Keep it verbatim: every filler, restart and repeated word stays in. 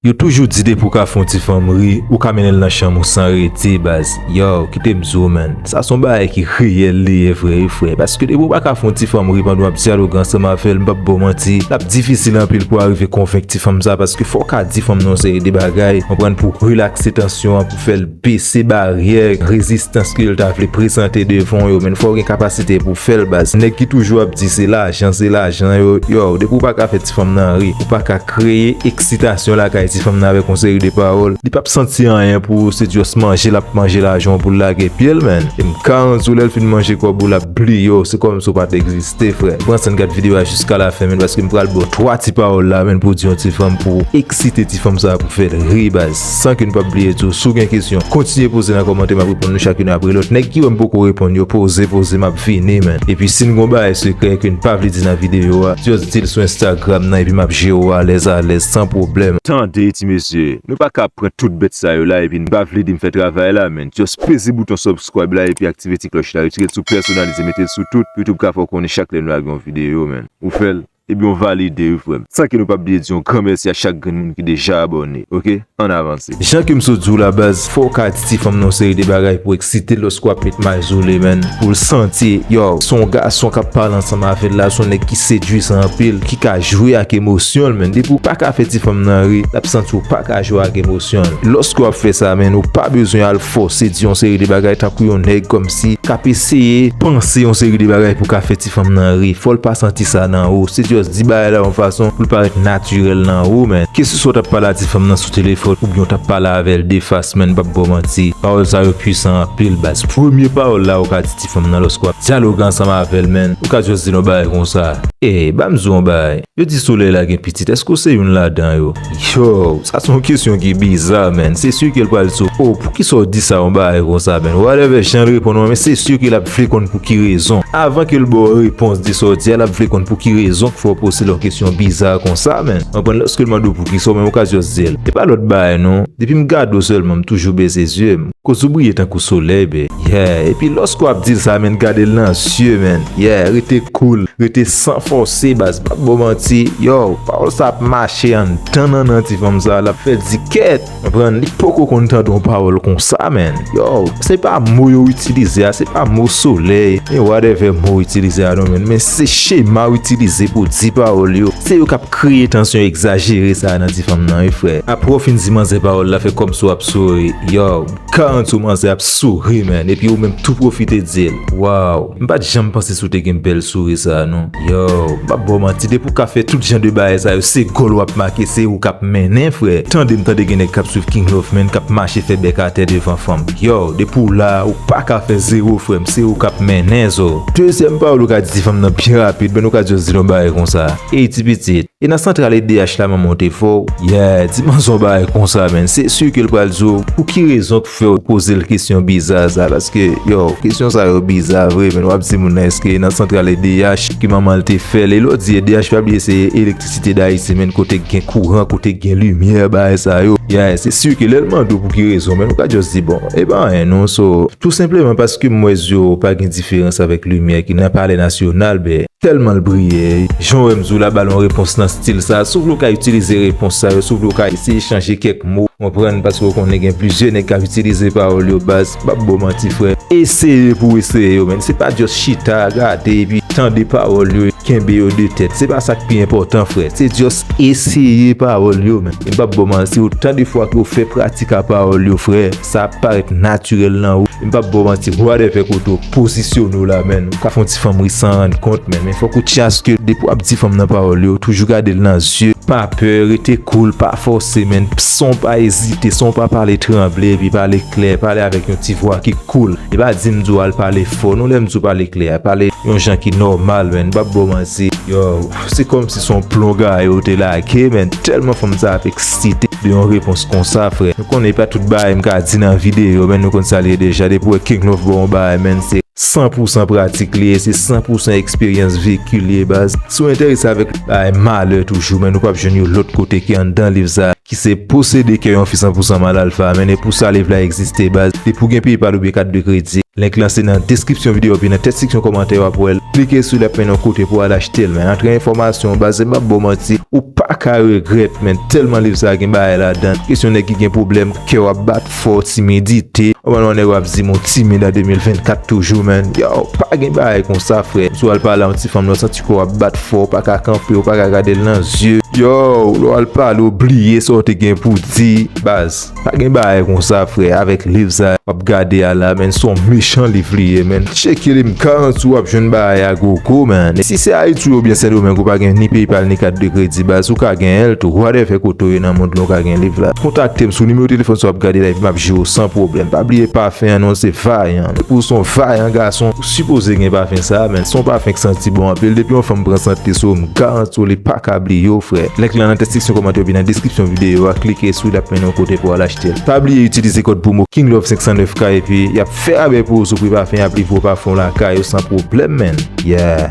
Yo toujou di depi w ka fè yon ti fanm ri, ou ka mennen l nan chanm ou san rete, baz. Yow, kite m di w, man. Sa se yon bagay ki reyèl li ye vre, wi, frè. Paske depi w pa ka fè yon ti fanm ri pandan w ap dyaloge ansanm avè l, m p ap ba w manti, l ap difisil anpil pou w arive konvenk ti fanm sa, paske fò w ka di fanm nan yon seri de bagay, konprann, pou relakse tansyon an, pou fè l bese baryè rezistans ke l ta vle prezante devan w yo, men fò w gen kapasite pou w fè l, baz. Nèg ki toujou ap di se lajan, se lajan yo, yow, depi w pa ka fè ti fanm nan ri, ou pa ka kreye eksitasyon lakay ti fanm nan avèk yon seri de pawòl, li p ap santi anyen pou ou, se just manje l ap manje lajan w pou l lage pye l, man. E m garanti w, lè l fin manje kòb ou, l ap bliye w, se kòmsi w pa t egziste, frè. Pran san gad videyo a jiska lafen, man, paske m pral ba w twa ti pawòl la, man, pou w di yon ti fanm, pou w eksite ti fanm sa a, pou w fè l ri, baz. San ke n p ap bliye tou, si w gen kesyon, kontinye poze nan kòmantè, m ap reponn nou chak youn apre lòt. Nèg ki wè m poko reponn yo, poze, poze, m ap vini, man. Epi si n gon bagay sekrè ke n pa vle di nan videyo a, just di l sou Instagram nan, epi m ap jere w alèz, alèz, san pwoblèm. Tande, ti mesye, nou pa ka pran tout bèt sa yo la, epi n pa vle di m fè travay la, man. Just peze bouton subscribe la, epi aktive ti klòch la, retire l sou pèsonalize, mete l sou tout, YouTube ka fè w konnen chak lè nou lage yon videyo, man. Ou fè l, ebyen w valide, wi, frè m. San ke nou p ap bliye di yon gran mèsi a chak grenn moun ki deja abòne, oke? Ann avanse. Jan ke m sot di w la, baz, fò w ka di ti fanm nan yon seri de bagay pou eksite l lòske w ap met ma izole, man. Pou l santi, yow, se yon gason k ap pale ansanm avè l la, se yon nèg ki sedwisan anpil, ki ka jwe ak emosyon l, man. Depi w pa ka fè ti fanm nan ri, l ap santi w pa ka jwe ak emosyon l. Lòske w ap fè sa, man, ou pa bezwen al fòse di yon seri de bagay tankou yon nèg kòmsi k ap eseye panse yon seri de bagay pou ka fè ti fanm nan ri. Fò l pa santi sa nan ou. Se just di bagay la yon fason pou l parèt natirèl nan ou, man. Keseswa w t ap pale a ti fanm nan sou telefòn oubyen w t ap pale avè l de fas, man, m p ap ba w manti. Pawòl sa yo pwisan anpil, baz. Premye pawòl la ou ka di ti fanm nan lòske w ap dyaloge ansanm avè l, man, ou ka just di l yon bagay konsa. Ey, ban m di w yon bagay. Yo di solèy la gen pitit, èske w se youn ladan yo? Yow, sa se yon kesyon ki biza, man. Se si ke l pral di w, o, poukisa w di sa, yon bagay konsa, man? Whatever jan l reponn ou an, men se si ke l ap vle konn pou ki rezon. Avan ke l ba w repons de sa w di a, l ap vle konn pou ki rezon k fè w poze l yon kesyon biza konsa, man. Konprann, lòske l mande w poukisa, w menm ou ka just di l. E pa lòt bagay, non. Depi m gade w sèlman, m toujou bese zye m. Koz ou briye tankou solèy, be. Yeah. Epi lòske w ap di l sa, man, gade l nan zye, man. Yeah, rete cool, rete san fòse, baz. M p ap ba w manti. Yow, pawòl sa ap mache anndan nannan ti fanm sa, l ap fè l di kèt. Konprann, li poko konn tande yon pawòl konsa, man. Yow, se pa mo yo itilize a, se pa mo solèy, men whatever mo itilize a, non, man. Men se chema w itilize pou di pawòl yo. Se yo k ap kreye tansyon egzajere sa a nan ti fanm nan, wi, frè. Apre w fin di manzè pawòl la, fè kòmsi w ap souri. Yow, garanti w manzè ap souri, man. Epi ou menm tou pwofite di l. Waw, m pa t janm panse si w te gen bèl souri sa a, non. Yow, m p ap ba w manti, depi w ka fè tout jan de bagay sa yo, se gòl w ap make, se ou k ap mennen, frè. Tande m tande gen nèg k ap swiv King Love, man, k ap mache fè bèk atè devan fanm. Yow, depi w la, ou pa ka fè zewo, frè m, se ou k ap mennen zo. Dezyèm pawòl ou ka di ti fanm nan byen rapid, man, ou ka just di l yon bagay konsa. Ey, ti pitit, e nan santral E D H la manman w te fè w? Yeah, di manzè yon bagay konsa, man. Se si ke l pral di w pou ki rezon k fè w poze l kesyon biza sa, paske, yow, kesyon sa yo biza vre, man. W ap di moun nan èske e nan santral E D H ke manman l te fè l? E lè w di E D H, pa bliye se Elektrisite Dayiti, man, kote k gen kouran, kote k gen limyè, bagay sa yo. Yeah, se si ke lè l mande w pou ki rezon, man, ou ka just di, bon, e pa anyen non, so, tou senpleman paske m wè zye w pa gen diferans avèk limyè ki nan Palè Nasyonal, ben, tèlman l briye. Jan w wè m di w la, ba l yon repons nan stil sa. Si w vle w ka itilize repons sa yo, si w vle w ka eseye chanje kèk mo, konprann, paske w konnen gen plizyè nèg k ap itilize pawòl yo, baz, m p ap ba w manti, frè. Eseye pou w eseye yo, man. Se pa just chita, gade, epi tande pawòl yo, kenbe yo de tèt. Se pa sa k pi enpòtan, frè. Se just eseye pawòl yo, man. E m p ap ba w manti, otan de fwa ke w fè pratik a pawòl yo, frè, sa ap parèt natirèl nan ou. E m p ap ba w manti, whatever kote w pozisyone w la, man, ou ka fè yon ti fanm ri san rann kont, man. Men fòk ou tchas ke depi w ap di fanm nan pawòl yo, toujou gade l nan zye. Pa pè, rete cool, pa fòse, man. San w pa ezite, san w pa pale tranble, epi pale klè, pale avèk yon ti vwa ki cool. E pa di m di w al pale fò, non, lè m di w pale klè, pale yon jan ki nòmal, man. M p ap ba w manti. Yow, se kòmsi se yon plon gaye w te lage, man. Tèlman fanm sa ap eksite de yon repons konsa, frè. Nou konnen e pa tout bagay m ka di nan videyo, man. Nou konn sa l ye deja. Depi w wè King Love ba w yon bagay, man, se san pou san pratik li ye, se san pou san eksperyans veki li ye, baz. Si w enterese avèk bagay malè toujou, man, ou p ap jwenn yo lòt kote ke anndan liv sa, ki se Posede kè yon fi san pou san mal alfa, man, e pou sa liv la egziste, baz. Depi w gen PayPal oubyen kat de kredi, Link lan se nan deskripsyon videyo epi nan tèt seksyon kòmantè w ap wè l. Klike sou li ap mennen w kote pou w al achte l, men. Antre enfòmasyon, baz, m p ap ba w manti, ou pa ka regrèt, men. Tèlman liv sa a gen bagay ladan. Kesyon nèg ki gen pwoblèm, kè w ap bat fò, timidite. Ou konprann, yon nèg w ap di m ou timid an de mil vennkat toujou, men. Yo, pa gen bagay konsa, frè. Si w al pale a yon ti fanm, lè w santi kè w ap bat fò, ou pa ka kanpe, ou pa ka gade l nan zye. Yo, lè w al pale, w bliye sa w te gen pou di, baz. Pa gen bagay konsa, frè, avèk liv sa w ap gade a la, men, se yon mechan liv li ye, men. Tcheke li, m garanti w ap jwenn bagay a gwo kou, men. Si se Ayiti oubyen Sendomeng, ou pa gen ni PayPal ni kat de kredi, baz, ou ka genyen l tou. Whatever kote w ye nan mond lan, ou ka gen liv la. Kontakte m sou nimewo telefòn sa w ap gade la, epi m ap jere w san pwoblèm. Pa bliye pafen an non, se Vayan. Pou w se yon vayan gason, ou sipoze gen pafen sa, men. Se yon pafen ki santi bon anpil. Depi yon fanm pran sante sou ou, m garanti w li pa ka bliye w, frè. Link lan nan tèt seksyon kòmantè epi nan deskripsyon videyo a, klike sou li ap mennen w kote pou w al achte l. Pa bliye itilize kòd pwomo King Love senk san nèf K epi y ap fè rabè pou ou sou pri pafen, y ap livre w pafen w lakay ou san pwoblèm, men. Yeah.